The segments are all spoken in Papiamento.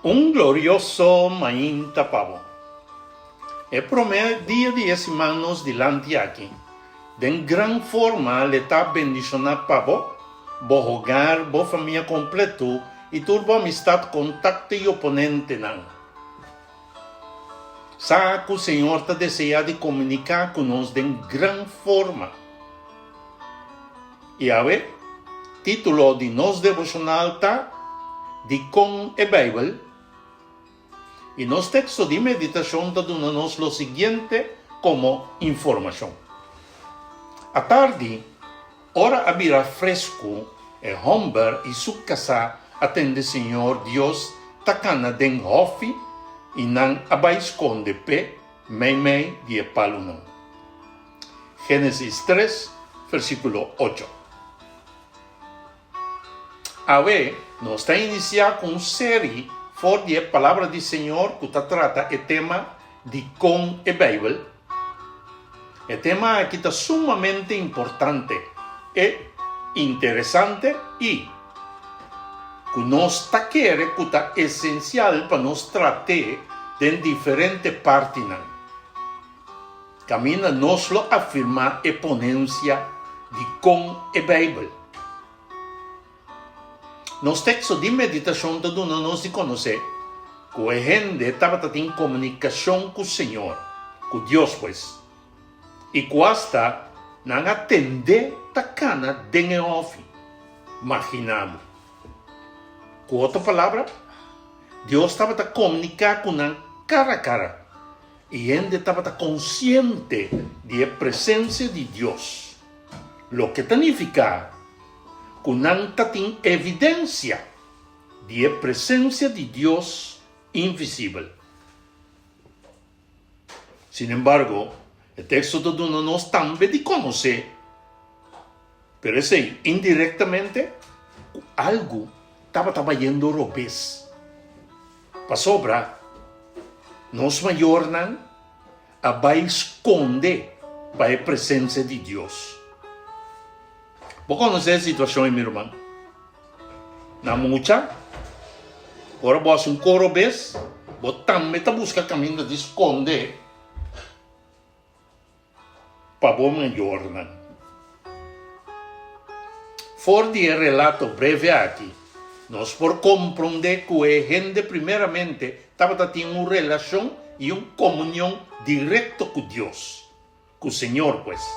Un glorioso mainta pa bo. E promé dia di e siman nos dilanti aki, den gran forma le ta bendishoná pa bo, bo hogar, bo famia kompletu i tur bo amistat, kontakto i oponentenan. Sa ku Señor ta deseá di komuniká ku nos den gran forma. I awe, título di nos devoshonal ta Dikon e Beibel? I nos teksto di meditashon ta duna nos lo siguiente komo informashon. Atardi, ora a bira fresku, e hòmber i su kasá a tende Señor Dios ta kana den hòfi i nan a bai skonde p'e meimei di e palunan. Génesis tres, versíkulo ocho. Awe nos ta inisiá ku un seri for di e Palabra di Señor ku ta trata e tema Dikon e Beibel? E tema aki ta sumamente importante e interesante i ku nos ta kere ku ta esensial pa nos trat'é den diferente partinan. Kaminda nos lo afirmá e ponensia di kon e Beibel. Nos teksto di meditashon ta duna nos di konosé ku e hende tabata tin komunikashon ku Señor, ku Dios pues, i ku asta nan a tend'é ta kana den e hòfi. Maginá bo! Ku otro palabra, Dios tabata komuniká ku nan kara kara. I hende tabata konsiente di e presensia di Dios, loke ta nifiká ku nan ta tin evidensia di e presensia di Dios invisibel. Sinembargo, e teksto ta duna nos tambe di konosé, pero esei indirektamente, ku algu tabata bayendo robes. Pasobra nos mayornan a bai skonde pa e presensia di Dios. Bo konosé e situashon ei, mi ruman? Na mucha, ora bo hasi un koro bes, bo tambe ta buska kaminda di skonde. Pa bo mayornan. For di e relato breve aki, nos por komprondé ku e hende primeramente tabata tin un relashon i un komunion direkto ku Dios, ku Señor pues,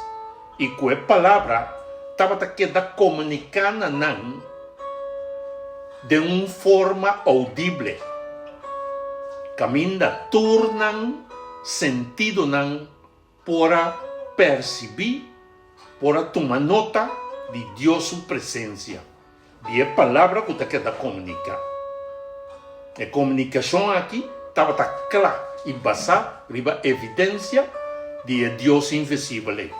i ku e Palabra tabata keda komuniká na nan den un forma oudible, kaminda tur nan sentidonan por a persibí, por a tuma nota di Dios su presensia, di e Palabra ku ta keda komuniká. E komunikashon aki tabata kla i basá riba evidensia di e Dios invisibel ei.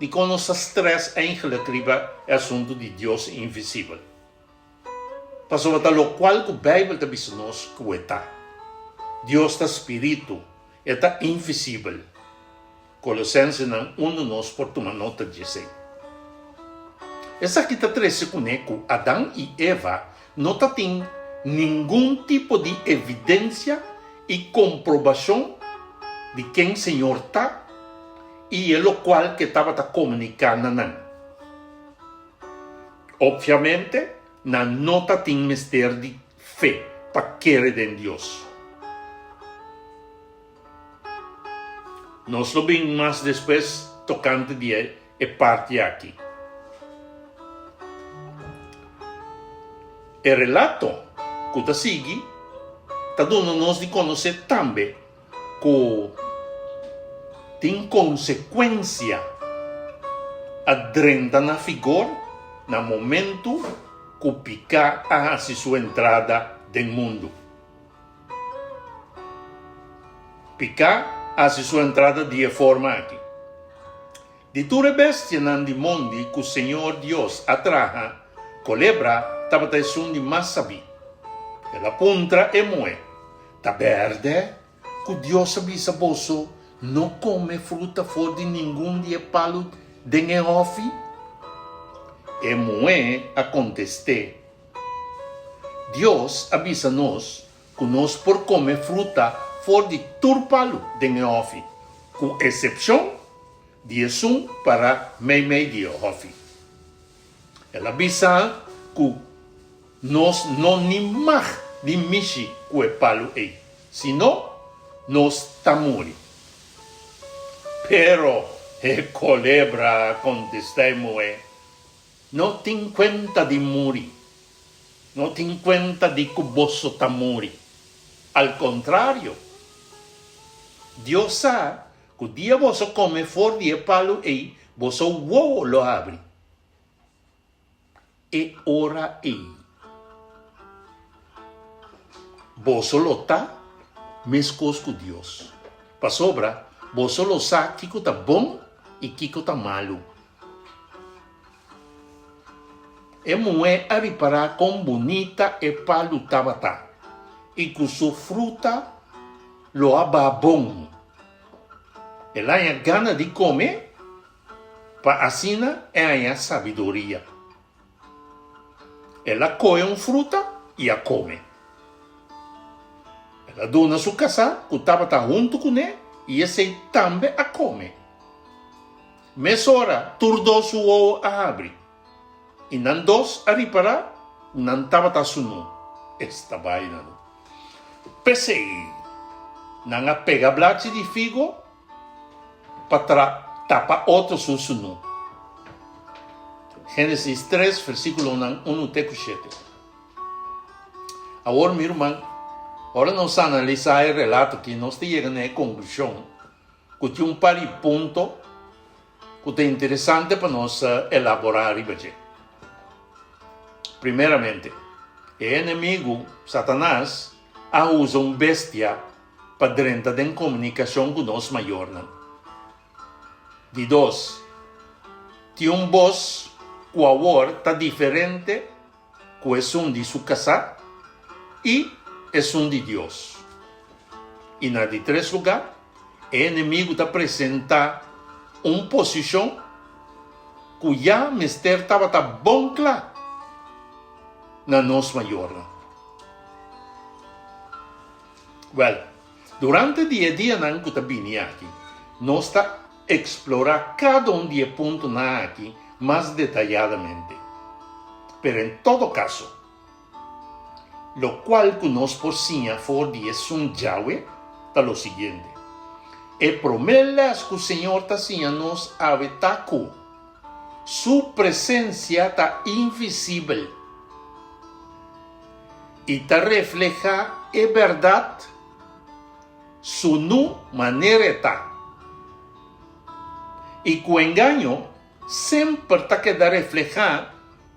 Dikon nos ta strès eigenlik riba e asuntu di Dios invisibel? Pasobra ta lokual ku Beibel ta bisa nos ku e ta. Dios ta spiritu, e ta invisibel. Kolosensenan unu nos por tuma nota di esei. Esaki ta trese kuné ku Adan i Eva no ta tin ningun tipo di evidensia i komprobashon di ken Señor ta i e lokual ku e tabata komuniká na nan. Opviamente, nan no ta tin mester di fe pa kere den Dios. Nos lo bin mas despues tokante di e parti aki. E relato ku ta sigui ta duna nos di konosé tambe ku tin konsekuensia a drenta na figor na momentu ku piká a hasi su entrada den mundu. Piká a hasi su entrada di e forma aki, Di tur e bestianan di mondi ku señor Dios a traha, kolebra tabata esun di mas sabí. El a puntra e muhé, Ta bèrdè ku Dios a bisa boso no kome fruta for di ningun di e palu den e hòfi? E muhé a kontest'é, Dios a bisa nos ku nos por kome fruta for di tur palu den e hòfi, ku esepshon di esun pará meimei di e hòfi. El a bisa ku nos no ni mag di mishi ku e palu ei, sino nos ta muri. Pero e kolebra a kontestá e muhé, No tin kuenta di muri. No tin kuenta di ku boso ta muri. Al kontrario, Dios sa ku dia boso kome for di e palu ei, boso wowo lo habri. E ora ei, boso lo ta meskos ku Dios, pasobra boso lo sa kiko ta bon i kiko ta malu. E muhé a ripará kon bunita e palu tabata i ku su fruta lo a baha bon. El a haña gana di kome pa asina e haña sabiduria. El a kohe un fruta i a kome. El a duna su kasá ku tabata huntu kuné i esei tambe a kome. Mesora tur dos su wowo a habri i nan dos a ripará ku nan tabata sunú. Esta baina no! P'esei nan a pega blachi di figo pa tra tapa otro su sunú. Génesis tres, versíkulonan unu te ku shete. Awor, mi ruman, ora nos analisá e relato aki, nos ta yega na e konklushon ku tin un par di punto ku ta interesante pa nos elaborá riba dje. Primeramente, e enemigu, Satanas, a usa un bestia pa drenta den komunikashon ku nos mayornan. Di dos, tin un bos ku awor ta diferente ku esun di su kasá i esun di Dios. I na di tres lugá, e enemigu ta presentá un posishon ku ya mester tabata bon kla na nos mayornan. Wèl, durante di e dianan ku ta bini aki, nos ta eksplorá kada un di e puntonan aki mas detayadamente. Pero en todo kaso, lokual ku nos por siña for di esun djawe ta lo siguiente, E promé lès ku Señor ta siña nos awe ta ku Su presensia ta invisibel. I ta reflehá e bèrdat sunú manera e ta. I ku engaño semper ta keda reflehá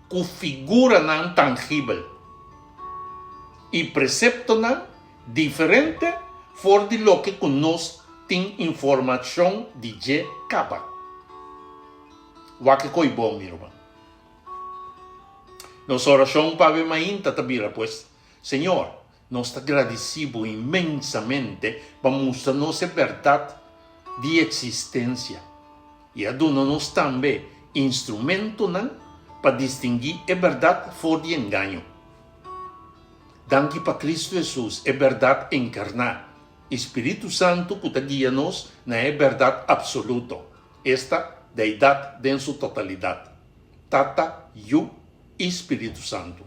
ku figuranan tangibel i preseptonan diferente for di loke ku nos tin informashon di dje kaba. Wak e ko'i bon, mi ruman. Nos orashon pa awe mainta ta bira pues, Señor, nos ta gradisí Bo inmensamente pa mustra nos e bèrdat di eksistensia i a duna nos tambe instrumentonan pa distinguí e bèrdat for di engaño. Danki pa Kristu Hesus, e bèrdat enkarná, i Spiritu Santu ku ta guia nos na e bèrdat apsoluto, esta, Deidat den su totalidat. Tata, Yu i Spiritu Santu.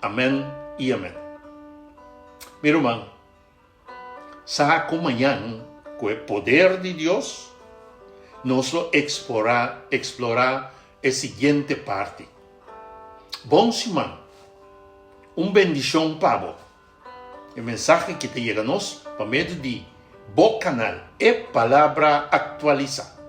Amen i amen. Mi ruman, sa ku mañan ku e poder di Dios nos lo eksplorá eksplorá e siguiente parti. Bon siman! Un bendishon pa bo! E mensahe ki ta yega nos pa medio di bo kanal E Palabra Aktualisá.